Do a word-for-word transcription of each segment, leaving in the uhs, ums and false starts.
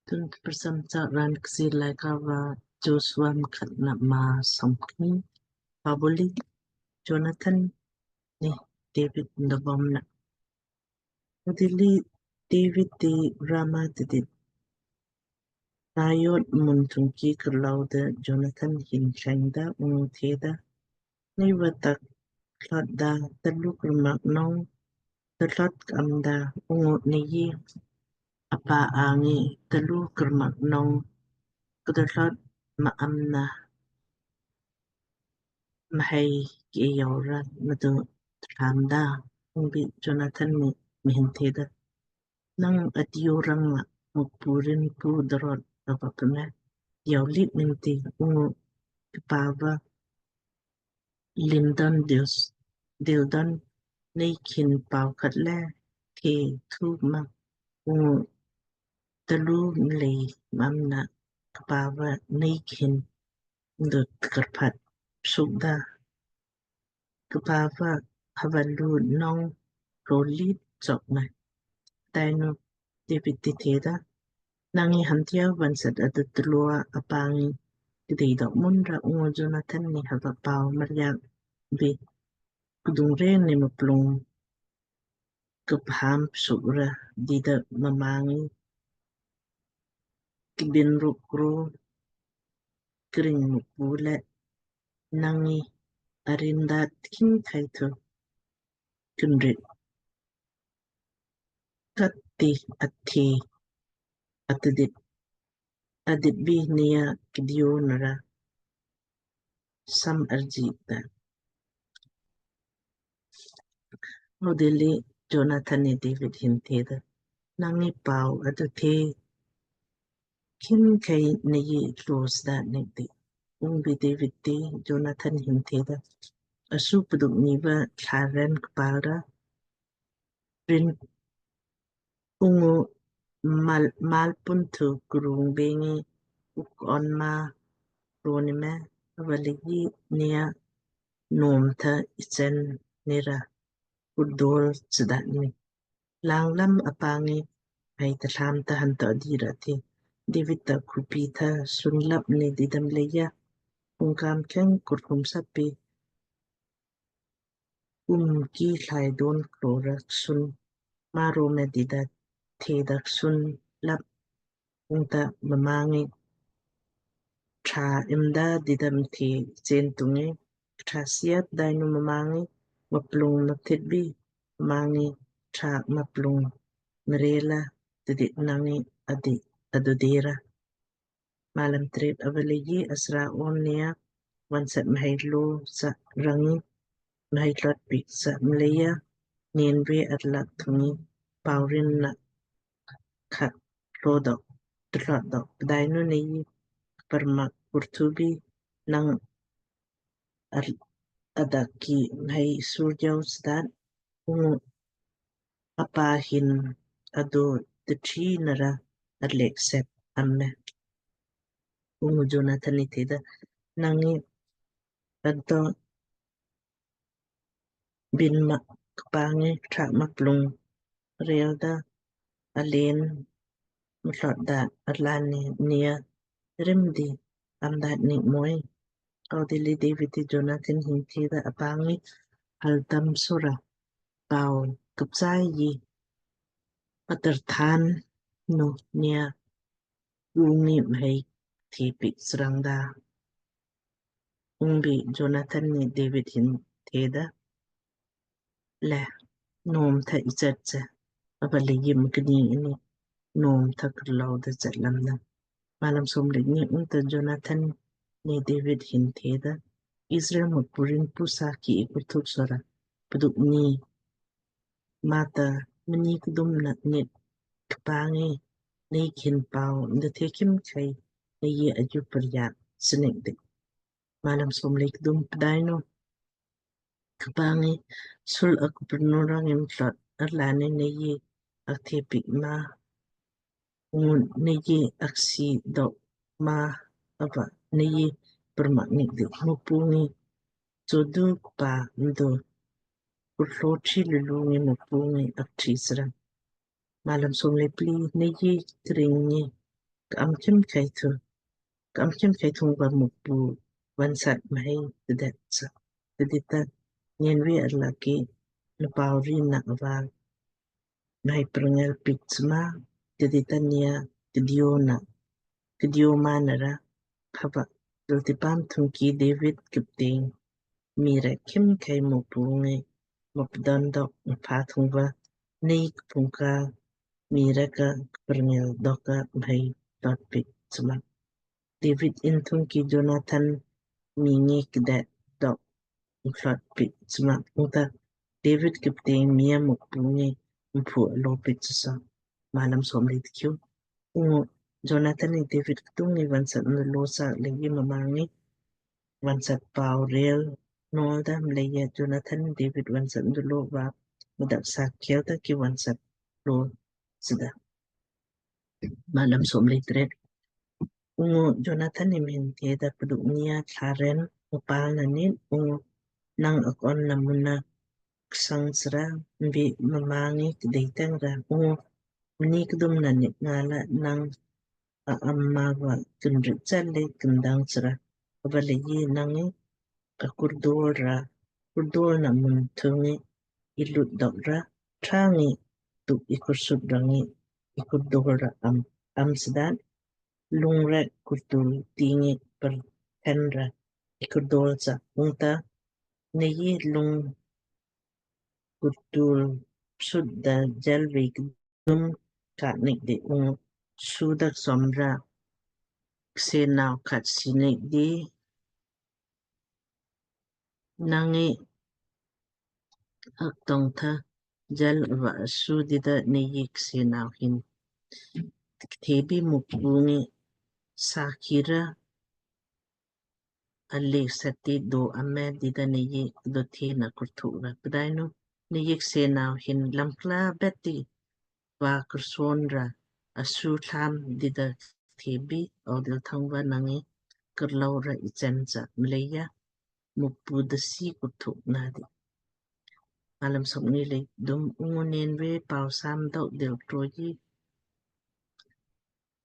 Tun kprcham chaak raan Kchiir Laaika va Joshua mkhatna maa somkni. Pabuli Jonathan ni David ndobom na. Ava dilli David ti Rama tidit Naioth mun thungki kurlou da Jonathan hin thleng da ungu theda, Nei va tak tlot da, talu kurmak nong tlot am da? Ungu nei apa angi talu kurmak nong ktlot ma am na mhai ke yau ra mdu tham da? Ungbi Jonathan ni mhin theda, Nang atiu rang ma Mukpu rin pu dorot ava pme yau lit minti ungu kpa va lindon dils dildon nei khin pau khat le the thu ma ungu talu mlei mam na kpa va nei khin mdut karpat suk da. Kpa va hava lu nong rolit sok na. Pdainu David ti theda, Nang ngi hantia vonsat adu tlua apa ngi kdei dok mun ra ungu Jonathan ni hava pau mariak bi kdung ren ni muplung kpham suk ra dida mma ngi kbin ruk ro kring Mukpu le nang ngi arindat khim khai thu kinrit katti athe atdit adit bi nia kdio nara sam arji da. Ava dilli Jonathan ni David hin theda, Nang ngi pau adu the khim khai nei tlos da nei di. Ungbi David ti Jonathan hin theda, Asu pduk ni va thlaren kpal ra rin ungu mal, mal pun thu krung bengi uk on ma roni me ava legi nia nom tha ichen nira kurdol chdat ni. Langlam apa ngi hai talam ta hanto dira ti David ta khupi tha sunlap ni didam leya ungkam kheng kurkum sapi um ki thlai don klo ra ksun maro me dida the da ksun lap ungta mma ngi tha imda dida mthe chen tungi tha siat dainu mma ngi maplung mapthit bi mma ngi tha maplung mrela tidit nang ngi adi adu dera. Malam tret ava leiji asra on nia vonsat mhai lo sa rangi mhai tlot pik sa mleija nen ve arlak thungi paurin na khat lo dok tlot dok pdainu nei parmak kurthubi nang ar adaki mhai surjau sdat ungu apa hin adu tthi nara arlek set amme. Ungu Jonathan ni theda, nang ngi ado bin ma kpa ngi tha maplung rel da alen mtlot da arlan ni nia rim di am dat ni moi. Ava dilli David ti Jonathan hin theda, apa ngi hal tam sura pau kapsai ji atar than nu nia ungi mhai thi pik srang da. Ungbi Jonathan ni David hin theda, le nom tha ichat cha ava leiji mkni ini nom tha krlau da chat lamna. Malam som le ni ungta Jonathan ni David hin theda, Israel Mukpu rin pusa ki ikurthuk sora pduk ni mata mni kdum na nit kpa ngi nei khin pau nda the khim khai nei ye aju paryak snek dik. Malam som le kdum pdainu kpa ngi sul aku pernurang im tlot arlani nei ye ak the pik ma ungu nei ye aksi dok ma ava nei ye permak nik dik Mukpu ngi chodu kpa mdo kurlo thi lulu ngi Mukpu ngi ak thi sra. Malam som le pli nei ye kring ngi Ka am khimkhei thu, ka am khimkhei thung va Mukpu vonsat mhai tdet sa. Tdit ta nenve arlakki na pau ri na ava mhai prngel pik sma. Tdit ta nia kdio na, kdio ma nara. Hava dultipaam thungki David kipteng mii rek khimkhei Mukpu ngi mapdon dok mpa thung va nei kphungka mii rek ka prngel dok ka mhai dot pik sma. David inn thungki Jonathan mii ngi kdet dok mklot pik sma. Ungta David kipteng mii a Mukpu ngi mphu alo pik sma. Malam somli tikhiu. Ungu Jonathan ni David ktung ni vonsat ndu lo sa leiji mma ngi vonsat pau rel nol da. Mleija Jonathan ni David vonsat ndu lo va mdak sa khel ta ki vonsat lo sida. Malam somli tret. Ungu Jonathan ni mhin theda, pduk nia thla ren upal na nit ungu nang akon na mun na ksang sra mbi mma ngi kdei teng ra ungu mni kdum na nit ngala nang a amma va kinrit chale kindang sra. Ava leiji nang ngi ka kurdol ra, kurdol na mun thung ngi ilut dok ra, trang ngi tuk ikursut ra ngi ikurdol ra am, am sdat, lung rek kurtul ti ngi perthen ra ikurdol sa. Ungta nei lung kurtul sut da jel vei kdum kat nik di ungu sudak somra ksenau kat sinik di nang ngi aktong tha jel va su dida nei ksenau hin kthebi Mukpu ngi sakhi ra alek sati do ame dida nei do the na kurthuk ra. Pdainu nei ksenau hin lamkla beti va kurson ra asu thlam dida thebi audil thang va nang ngi kurlau ra ichen sa. Mleija Mukpu dasi kurthuk nadi. Malam somni le dum. Ungu nenve pau sam dok dil troji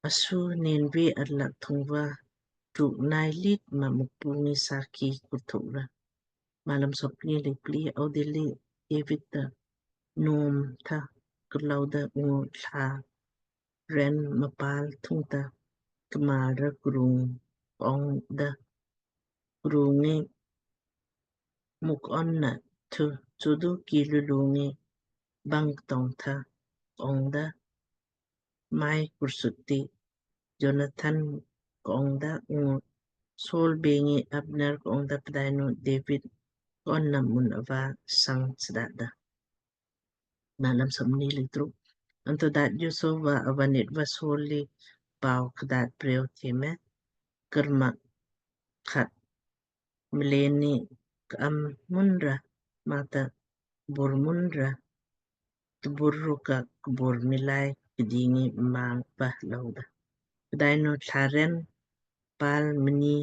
asu nenve arlak thung va tuk nai lit ma Mukpu ngi sakhi kurthuk ra. Malam somni le pli. Audil li David ta nom tha kurlau da ungu thla ren mapal thung ta kmal ra krung ong da krung ngi muk on na thu chudu ki lulu ngi bang tong tha ong da mai kursut ti Jonathan kong da ungu Saul bengi Abner kong da pdainu David kon na mun ava sang sdat da. Malam somni le truk. Anto dat joso va ava nit va Saul li pau kdat preo theme kerma khat mleni ka'am munra mata bur munra tbur ruka kbur milai kdingi mang pah lauda. Pdainu thla ren pal mni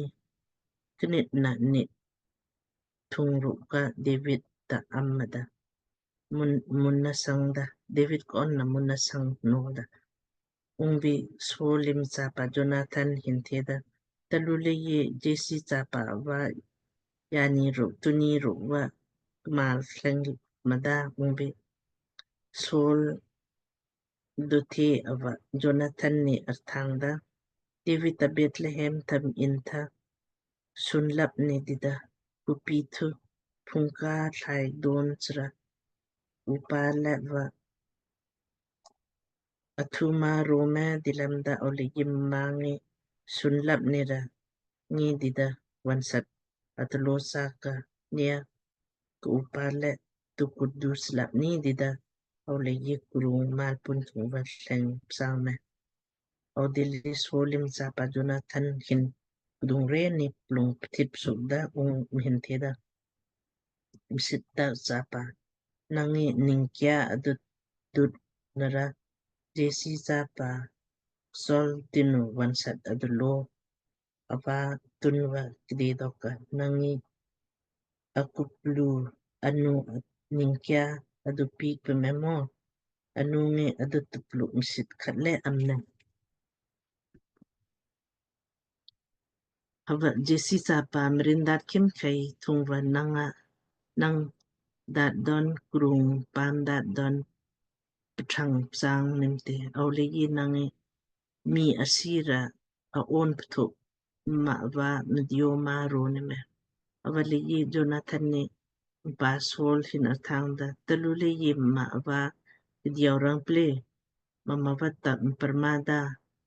knit na nit thung ruka David ta am mada. Mun, mun na sang da, David kon na mun na sang no da. Ungbi Saul li mchapa Jonathan hin theda, talu leiji Jesse chapa va yani ruk tuni ruk va kmal kleng mada. Ungbi Saul dothe ava Jonathan ni arthang da, David ta Bethlehem tam in tha sunlap ni dida, kupi thu phungka thlai don chra upa le va athuma rome dilamda, aule yim mangi sunlap ni ra ngi dida vansat atlo saka nia ku upa le tu kudus lap ni dida, aule yi kurung malpun thung va thleng psang me. Au dilli Saul li mchapa Jonathan hin kdung re ni plung pthip suk da ung mhin theda, msit da chapa, nang ngi ningkya adut dut nara Jesse chapa Saul tinu vansat adulo ava tunva kdi doka, nang ngi akuplu anu ningkya adu pik pememo, anu ngi adu tupluk msit khat le amne. Hava Jesi chapa mrin daat khimkhei thungva nanga nang daat don krung paam daat don pthang psang nimte. Avalei nang ngi mii asira a own pthup mma va mdiyo ma ro nime. Avalei Jonathan ni mpa Saul hin arthawngda, talu lei mma va kdiyo rang ple, mma va ta mperma da.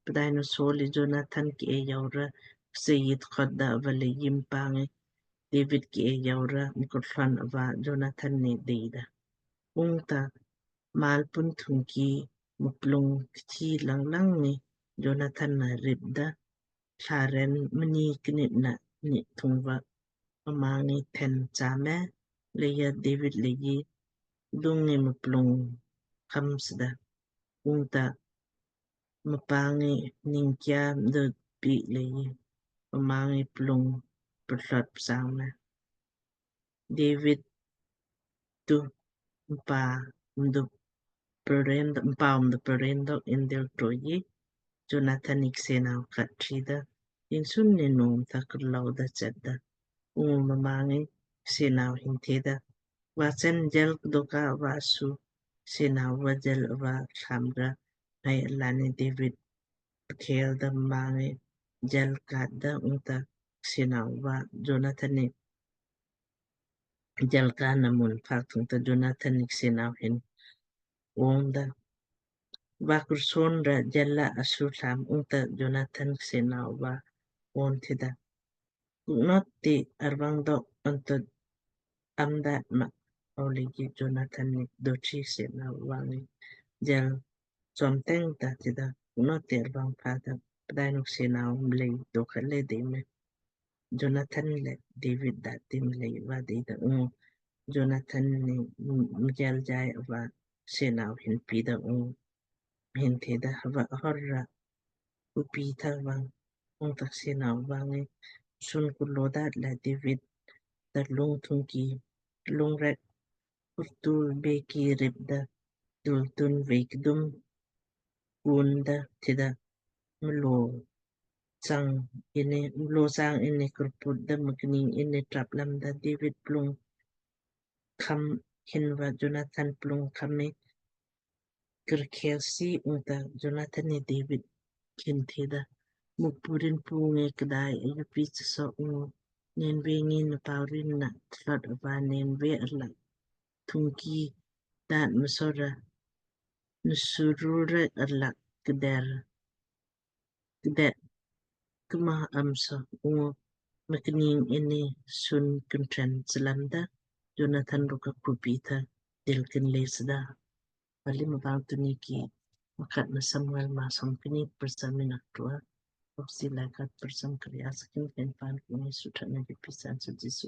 Pdainu Saul li Jonathan ki e yaura psei it khot da. Avalei mpa ngi David ki e yaura mkurthlan ava Jonathan ni deida. Ungta malpun thungki muplung kthi langlang ni Jonathan na ripda, tharen mani knit na ni thungva mma ngi then chame. Leija David lei dung ngi muplung kham sda. Ungta mpa ngi ningkia mdo pi lei mma ngi plung pthlot psang me. David tu mpa mdo peren mpa mdo peren dok indil troyi Jonathan ik senau kat trida. Insun ni nom ta kurlau da chetda. Ungu mma ngi senau hin theda, vachen jel doka vasu senau va jel va khamra hai lani David pkhel da mma ngi jel kat da. Ungta senau va Jonathan ni jel kana mun phak thungta Jonathan ni senau hin ongda. Vakur son ra jel la asu tham ungta Jonathan senau va on thida. Kuknot ti arvang dok anto amdat ma. Avalei Jonathan ni dochi senau va ngi jel somteng ta thida. Kuknot ti arvang phada. Pdainu senau mlei doka le de me. Jonathan le David da tim lei va deida. Ungu Jonathan ni mjal jai ava senau hin pida. Ungu hin theda, hava horra upi tha vang ungta senau va ngi sun kulo dat la David da lung thungki lung rek urtul beki ripda dultun veikdum kunda thida, mlo chang ini mlo chang ini kurput da mkning ini trap lamda David plung kham hinva Jonathan plung kham mi kurkhel si. Ungta Jonathan ni David hin theda, Mukpu rin pu ngi kdai ayupi chaso ungu nenve ngi na paurin na thlot ava nenve arlak thungki dat msora nusurul rek arlak kder kdet kma amsa ungu mkning ini sun kintren selamda. Jonathan ruka kupi tha dil kinle sda. Pali mabang tuni ki makat na Samuel ma som kini persa minak tua. Opsi lakat persam kriya sakin ken pan kuni sutra na di pisan su Jisu.